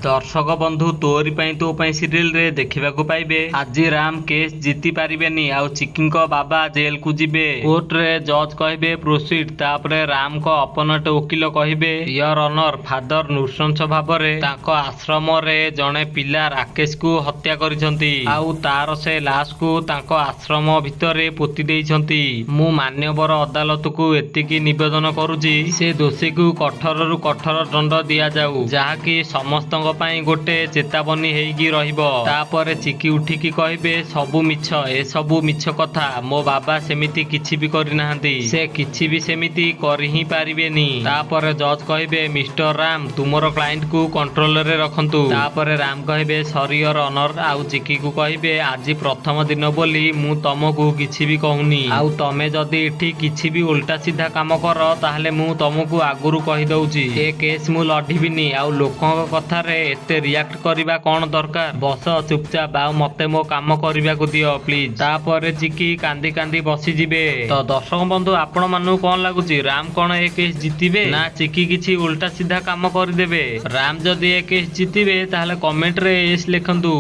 ଦର୍ଶକ ବନ୍ଧୁ, ତୋରି ପାଇଁ ତୋ ପାଇଁ ସିରିଏଲରେ ଦେଖିବାକୁ ପାଇବେ, ଆଜି ରାମ କେସ୍ ଜିତି ପାରିବେନି ଆଉ ଚିକିଙ୍କ ବାବା ଜେଲକୁ ଯିବେ। କୋର୍ଟରେ ଜଜ୍ କହିବେ, ପ୍ରୋସିଡ୍। ତାପରେ ରାମଙ୍କ ଅପୋନେଣ୍ଟ ଓକିଲ କହିବେ, ୟର ଅନର, ଫାଦର ନୃଶଂସ ଭାବରେ ତାଙ୍କ ଆଶ୍ରମରେ ଜଣେ ପିଲା ରାକେଶକୁ ହତ୍ୟା କରିଛନ୍ତି ଆଉ ତାର ସେ ଲାଶକୁ ତାଙ୍କ ଆଶ୍ରମ ଭିତରେ ପୋତି ଦେଇଛନ୍ତି। ମୁଁ ମାନ୍ୟବର ଅଦାଲତକୁ ଏତିକି ନିବେଦନ କରୁଛି, ସେ ଦୋଷୀକୁ କଠୋରରୁ କଠୋର ଦଣ୍ଡ ଦିଆଯାଉ, ଯାହାକି ସମସ୍ତଙ୍କ ପାଇଁ ଗୋଟେ ଚେତାବନୀ ହେଇକି ରହିବ। ତାପରେ ଚିକି ଉଠିକି କହିବେ, ସବୁ ମିଛ, ଏସବୁ ମିଛ କଥା। ମୋ ବାବା ସେମିତି କିଛି ବି କରିନାହାନ୍ତି। ସେ କିଛି ବି ସେମିତି କରି ହିଁ ପାରିବେନି। ତାପରେ ଜଜ୍ କହିବେ, ମିଷ୍ଟର ରାମ, ତୁମର କ୍ଲାଏଣ୍ଟକୁ କଣ୍ଟ୍ରୋଲରେ ରଖନ୍ତୁ। ତାପରେ ରାମ କହିବେ, ସରି ୟର ଅନର। ଆଉ ଚିକିକୁ କହିବେ, ଆଜି ପ୍ରଥମ ଦିନ ବୋଲି ମୁଁ ତମକୁ କିଛି ବି କହୁନି, ଆଉ ତମେ ଯଦି ଏଠି କିଛି ବି ଓଲଟା ସିଧା କାମ କର, ତାହେଲେ ମୁଁ ତମକୁ ଆଗରୁ କହିଦଉଛି, ଏ କେସ୍ ମୁଁ ଲଢିବିନି। ଆଉ ଲୋକଙ୍କ କଥାରେ ଏତେ ରିଆକ୍ଟ କରିବା କଣ ଦରକାର? ବସ ଚୁପଚାପ ଆଉ ମତେ ମୋ କାମ କରିବାକୁ ଦିଅ ପ୍ଲିଜ। ତାପରେ ଚିକି କାନ୍ଦି କାନ୍ଦି ବସିଯିବେ। ତ ଦର୍ଶକ ବନ୍ଧୁ, ଆପଣ ମାନଙ୍କୁ କଣ ଲାଗୁଛି? ରାମ କଣ ଏ କେସ୍ ଜିତିବେ ନା ଚିକି କିଛି ଓଲଟା ସିଧା କାମ କରିଦେବେ? ରାମ ଯଦି ଏ କେସ୍ ଜିତିବେ, ତାହେଲେ କମେଣ୍ଟରେ ଏସ୍ ଲେଖନ୍ତୁ।